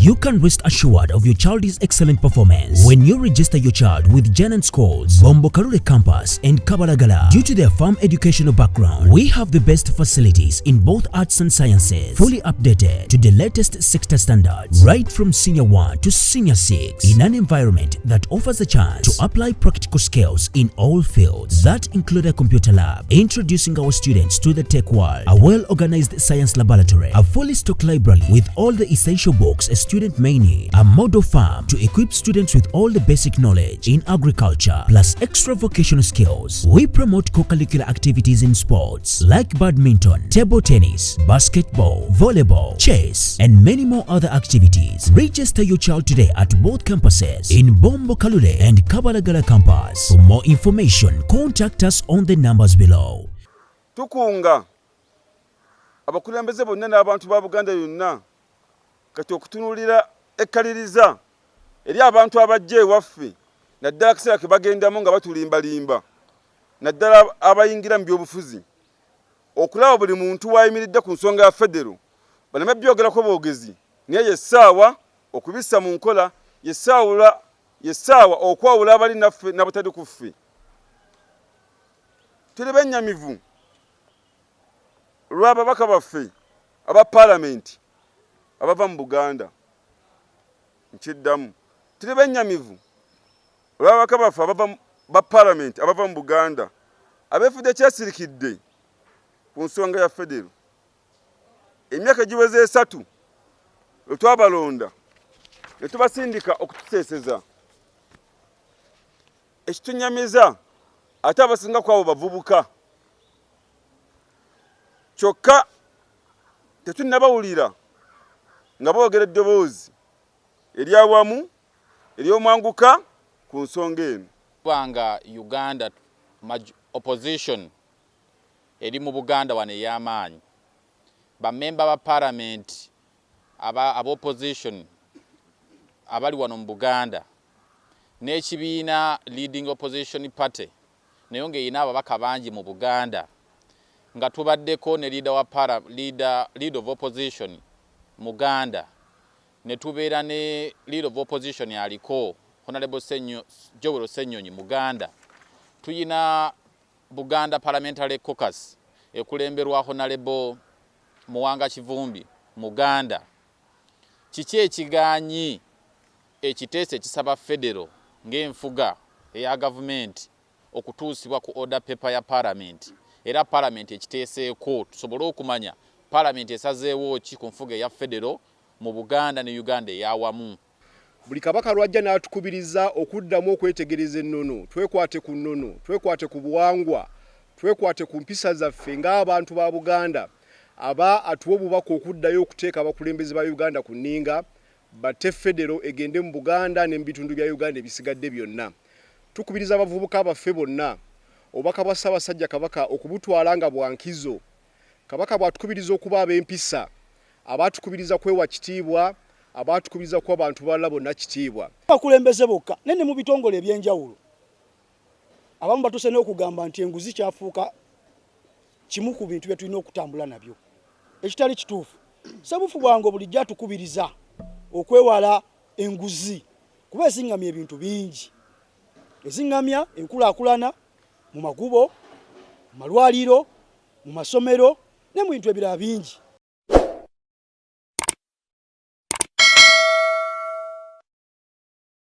You can rest assured of your child's excellent performance when you register your child with Janan Schools, Bombo Kalule Campus, and Kabalagala. Due to their farm educational background, we have the best facilities in both arts and sciences, fully updated to the latest sector standards, right from Senior 1 to Senior 6, in an environment that offers a chance to apply practical skills in all fields that include a computer lab, introducing our students to the tech world, a well-organized science laboratory, a fully stocked library with all the essential books a student may need, a model farm to equip students with all the basic knowledge in agriculture, plus extra vocational skills. We promote co-curricular activities in sports like badminton, table tennis, basketball, volleyball, chess, and many more other activities. Register your child today at both campuses in Bombo Kalule and Kabalagala campus. For more information, contact us on the numbers below. Tukunga abakulembeze bonna n'abantu ba Buganda yonna kati okutunuulira ekkaliriza eri abantu abajja ewaffe, naddala akaseera ke bagendamu nga batulimbalimba, naddala abayingira mu byobufuzi, okulaba buli muntu wayimiridde ku nsonga ya federo, baleme byogerako boogezi, naye yessaawa okubissa mu nkola, yessaawa okwawula abali naffe n'abatali ku ffe. Tuli bennyamivu olw'ababaka baffe aba paalamenti abava mu Buganda. Nkiddamu, tuli bennyamivu olw'ababaka baffe abava ba paalamenti abava mu Buganda abeefudde kyesirikidde ku nsonga ya federo. Emyaka egiweze 3 lwe twabalonda ne tubasindika okututeeseza, ekitunyamiza ate abasinga ku abo bavubuka, kyokka tetunnabawulira nga boogera eddoboozi eryawamu ery'omwanguka ku nsonga eno. Kubanga Uganda opposition eri mu Buganda wano ey'amaanyi, bammemba ba parliament aba opposition abali wano mu Buganda n'ekibiina leading opposition party naye ng'erina ababaka bangi mu Buganda, nga tubaddeko ne leader wa para, leader, leader of opposition Muganda, ne tubeera ne leader of opposition aliko Honorable Joel Ssenyonyi Muganda. Tuyina Buganda Parliamentary Caucus ekulemberwa Honorable Muwanga Kivumbi Muganda. Kiki ekiganyi ekiteeso ekisaba federo ng'enfuga eya gavumenti okutuusibwa ku order paper ya parliament, era parliament ekiteeseeko, tusobole okumanya parliament esazeewo ki ku nfuga eya federo mu Buganda ne Uganda eyawamu? Buli Kabaka lwajja n'atukubiriza okuddamu okwetegereza ennono, twekwate ku nnono, twekwate ku buwangwa, twekwate ku mpisa zaffe ng'abantu ba Buganda, aba atuwa obubaka okuddayo okuteeka abakulembeze ba Uganda ku nninga, batte federo egende mu Buganda ne mu bitundu bya Uganda ebisigadde byonna. Tukubiriza abavubuka baffe bonna obubaka bwa Ssaabasajja Kabaka okubutwala nga bwankizo. Kabaka bw'atukubiriza okuba ab'empisa, abatukubiriza kwewa kitiibwa, abatukubiriza kuwa bantu balala bonna kitiibwa. Abakulembeze bokka, naye ne mu bitongole ebyenjawulo abamu batuuse n'okugamba nti enguzi kyafuuka kimu ku bintu bye tulina okutambula nabyo, ekitali kituufu. Sebufu bwange bulijjo atukubiriza okwewala enguzi kuba eziŋŋamya ebintu bingi, eziŋŋamya enkulaakulana mu makubo, mu malwaliro, mu masomero ne mu bintu ebirala bingi.